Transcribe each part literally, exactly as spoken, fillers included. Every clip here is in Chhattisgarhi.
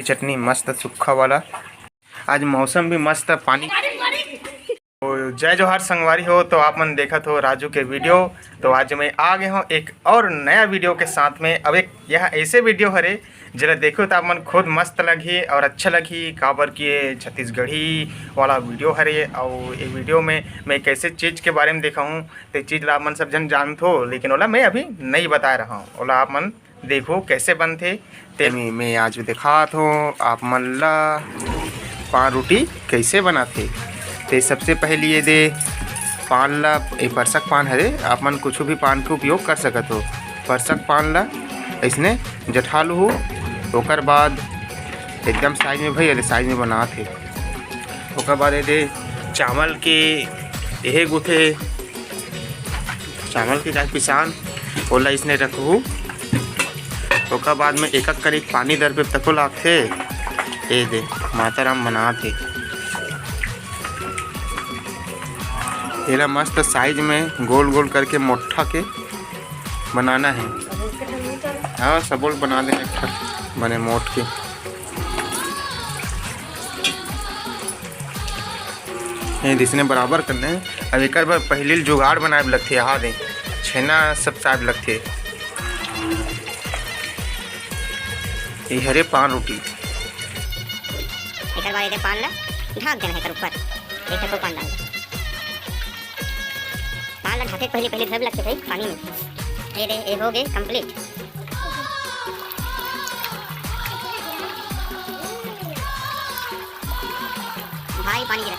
चटनी मस्त सूखा वाला। आज मौसम भी मस्त, पानी। तो जय जोहार संगवारी हो, तो आप मन देखत हो राजू के वीडियो। तो आज मैं आ गए हूँ एक और नया वीडियो के साथ में। अब एक यह ऐसे वीडियो हरे, जेला देखो तो आप मन खुद मस्त लगही और अच्छा लगही, काबर कि ये छत्तीसगढ़ी वाला वीडियो हरे। और ये वीडियो में मैं कैसे चीज़ के बारे में देखा हूँ, ते चीज़ ला आप मन सब जन जानत हो, लेकिन ओला मैं अभी नहीं बता रहा हूँ, ओला आप मन देखो कैसे बनथे। ते मैं, मैं आज दिखात हो आप मन ला पान रोटी कैसे बनाथे। ते सबसे पहले ये दे पान ला, ए परसक पान हरे, आप मन कुछ भी पान के उपयोग कर सकत हो। परसक पान ला ऐसने जठा लुहू, ओकर बाद एकदम साइज में, भाई, अरे साइज में बनात हे। ओकर बाद ये दे चावल के, एहे गुथे चावल के का पिसान, ओला इसने रखहू। ओकर बाद में एक-एक करी पानी दर पे तको लागथे। ए दे, माता राम बनात हे। एला मस्त साइज में गोल-गोल करके मोट्ठा के बनाना हे। हाँ, सबो ल बना लेना एक ठन बने मोट के। ये जिसने बराबर करना है। अब एकर बर पहिली जुगाड़ बनाए बर लगथे, यहाँ दे छेना सब साथ लगथे। ये हरे पान रोटी। एकर बाद एदे पान ला ढाक देना है एकर ऊपर, एक ठको पान डाल। पान ला ढाके के पहले, पहले धोए ला लगथे भाई पानी में। ये दे, ये हो गए complete। भाई पानी गिरा।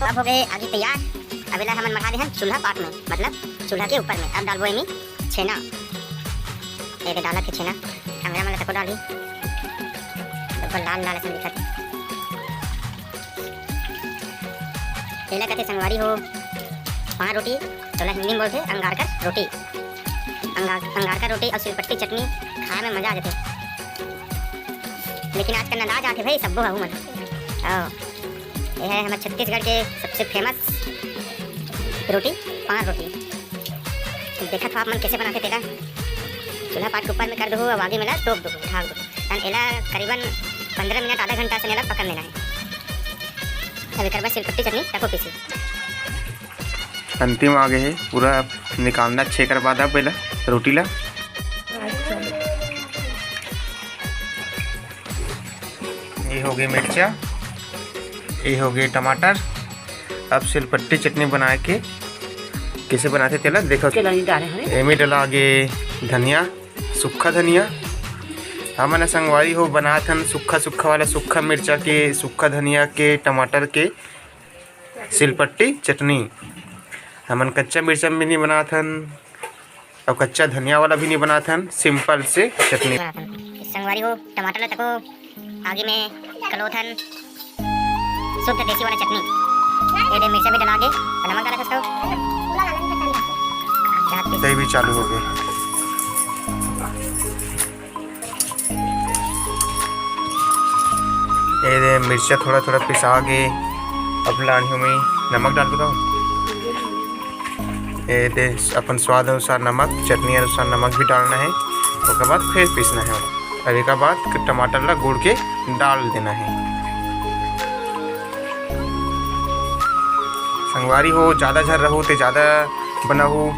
अब हो गए आगी तैयार। अब एला हमन मढ़ा दे हन चूल्हा पाट में, मतलब चूल्हा के ऊपर में। अब डालबो एमी छेना। ये दे डालत हे छेना, अंगरा मन ला तको डालही। ऊपर लाल लाल असन दिखत। एला कथे संगवारी हो पान रोटी, तोला हिंदी में बोलथे अंगारकर रोटी। अंगार, अंगारकर रोटी और सिलपट्टी चटनी खाए में मजा आ जाथे। लेकिन आजकल नंदा जाथे भाई सब्बो हहू मन। और ये है हमारे छत्तीसगढ़ के सबसे famous रोटी, पान रोटी। तो देखत हो आप मन कैसे बनाथे तेला। चूल्हा पाट के ऊपर में कर दो, अब आगे में ला तोप दो, ढाक दो। तन एला करीबन पंद्रह मिनट, आधा घंटा से एला पकन देना है। अब एकर बाद सिलपट्टी चटनी तको पीसी। अंतिम आ गए है, पूरा निकालना छेकर बाद अब एला रोटी ला। ये हो गए मिर्चा, ये हो गए टमाटर। अब सिलपट्टी चटनी बनाए के कैसे बनाथे तेला देखो। के लानी डाले हवे। एमे डला आगे धनिया, सूखा धनिया। हमन ह संगवारी हो बनात हन सूखा सूखा वाला, सूखा मिर्चा के, सूखा धनिया के, टमाटर के सिलपट्टी चटनी। हमन कच्चा मिर्चा में भी नहीं बनात हन। अउ कच्चा धनिया वाला भी नहीं बनात हन, simple से चटनी। संगवारी हो, टमाटर ला तको आगी में कलोथन, शुद्ध देसी वाला चटनी। ये दे मिर्चा भी डला गे, नमक डाला था। सही भी चालू हो गए। ये दे मिर्चा थोड़ा थोड़ा पिसा गे। अब लानी हूँ मैं नमक डाल के। ये दे अपन स्वाद अनुसार नमक, चटनी अनुसार नमक भी डालना है। ओकर बाद फिर पीसना है। अब एक बाद टमाटर ला गुड़ के डाल देना है। संगवारी हो, ज़्यादा झन रहू ते ज़्यादा बनाहू।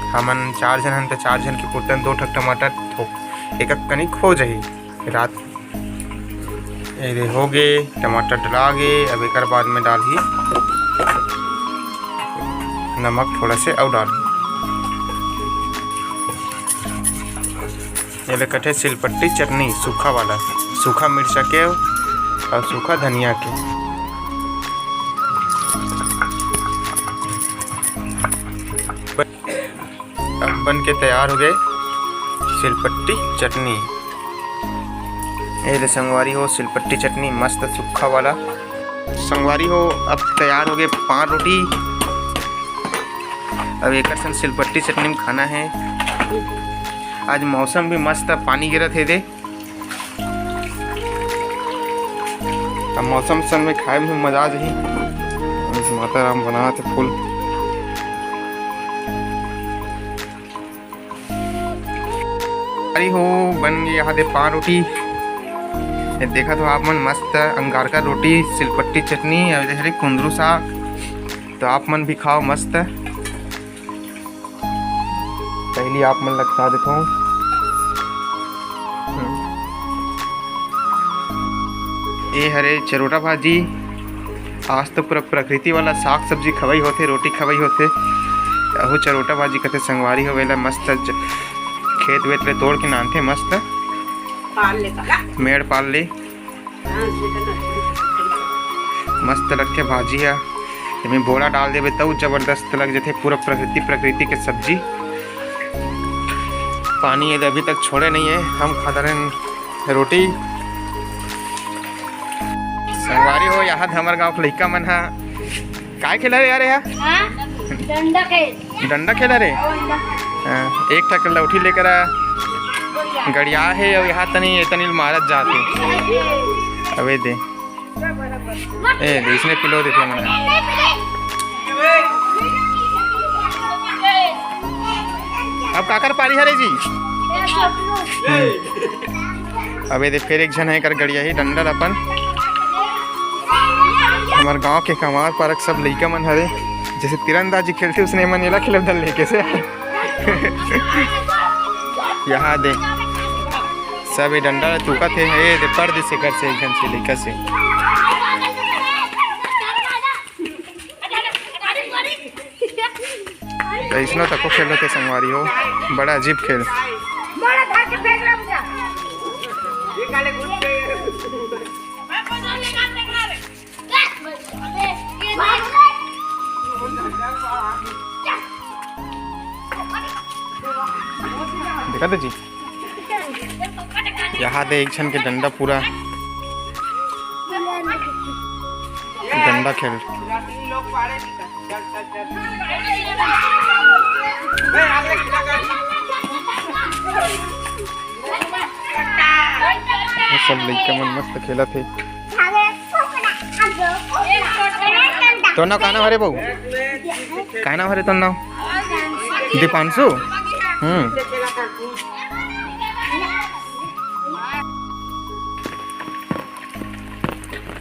हमन चार झन हन तो चार झन के पुरतन दो ठक टमाटर थोक एक कनिक हो जाही। रात ये दे हो गे, टमाटर डला गे। अब एकर बाद में डालही नमक थोड़ा से अउ डालही। ये ले कथे सिलपट्टी चटनी सूखा वाला, सूखा मिर्चा के अउ सूखा धनिया के। अब बन के तैयार हो गए सिलपट्टी चटनी। ये ले संगवारी हो सिलपट्टी चटनी मस्त सूखा वाला। संगवारी हो अब तैयार हो गए पान रोटी। अब एकर संग सिलपट्टी चटनी में खाना है। आज मौसम भी मस्त है, पानी गिरत है दे। अब मौसम संग में खाए में मजा आ जाही। माता राम बनात हे फूल। अरे हो, बन गई यहाँ दे पान रोटी। ये देखत हो आप मन, मस्त अंगारका रोटी, सिलपट्टी चटनी, अउ ये हरे कुंदरू साग। तो आप मन भी खाओ मस्त। पहली आप मन ला खा देथों। हम्म। ये हरे चरोटा भाजी। आज तो पूरा प्रकृति वाला साग सब्जी खवई होथे, रोटी खवई होथे। अहू चरोटा भाजी कथे संगवारी हो, एला मस्त ज-, खेत वेत ले तोड़ के नानथे मस्त। पाल ले का? मेड़ पाल ले। हाँ, ये तो ना। मस्त लगथे भाजी ह। एमे बोड़ा डाल देबे तब जबरदस्त लग जथे, पूरा प्रकृति, प्रकृति के सब्जी। पानी ये अभी तक छोड़े नहीं है। हम खा रहे हैं रोटी। संगवारी हो, यहाँ हमर गाँव के लइका मन ह काय खेला रे यार, यहाँ? हाँ? डंडा खेल। डंडा खेला रे? डंडा। हाँ, एक ठक लौठी लेकर आ, गड़िया हे अउ यहाँ तनी, ये तनी मारत जात हे। अबे दे। ए, दे, इसने पिलो देखे मना। अब काकर पारी हरे जी? हम्म। अबे दे, फिर एक झन है कर गड़िया ही डंडा ल अपन। हमर गांव के कमार पारक सब लइका मन हरे, जैसे तीरंदाजी खेलथे, उसने मन एला खेलब धर लेके से। यहाँ दे, सब ये डंडा ल तुकत हे। ए दे, पड़ दे से कर से, एक झन से लइका से। तो इसनो तको खेलत हे संगवारी हो, बड़ा अजीब खेल। देखा था जी, यहाँ दे एक झन के डंडा पूरा डंडा खेल। ये सब लइका मन मस्त खेलत हे। तो नाव का नाव हरे बहू? का नाव हरे तो नाव? दीपांशु। हम्म।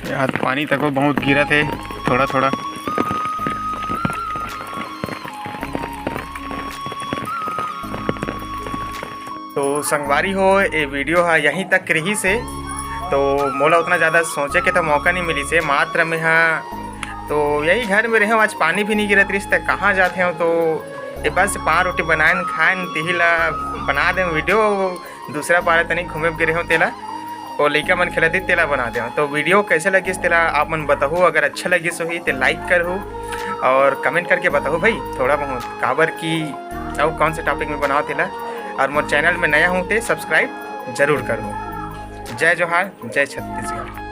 यहाँ तो पानी तको बहुत गिरत हे, थोड़ा थोड़ा। तो संगवारी हो, ये वीडियो हा यहीं तक रही से, तो मोला उतना ज़्यादा सोचे के तो मौका नहीं मिली से। मात्र में हाँ, तो यही घर में रहे, आज पानी भी नहीं गिरत रही, तो कहाँ जाते हो? तो ये बस पान रोटी बनाए खाए, तिही ला बना दे वीडियो। दूसरा पारा तनी घूमे गे रेहेंव तेला, ओ लइका मन खेलत हे तेला बना देव। तो वीडियो कैसे लगिस तेला आप मन बताहू, अगर अच्छा लगिस होही ते लाइक करहू और कमेंट करके बताहू भाई थोड़ा बहुत, काबर कि अउ कौन से टॉपिक में बनाओ तेला, और मोर चैनल में नया हूँ ते सब्सक्राइब जरूर करहू। जय जोहार, जय छत्तीसगढ़।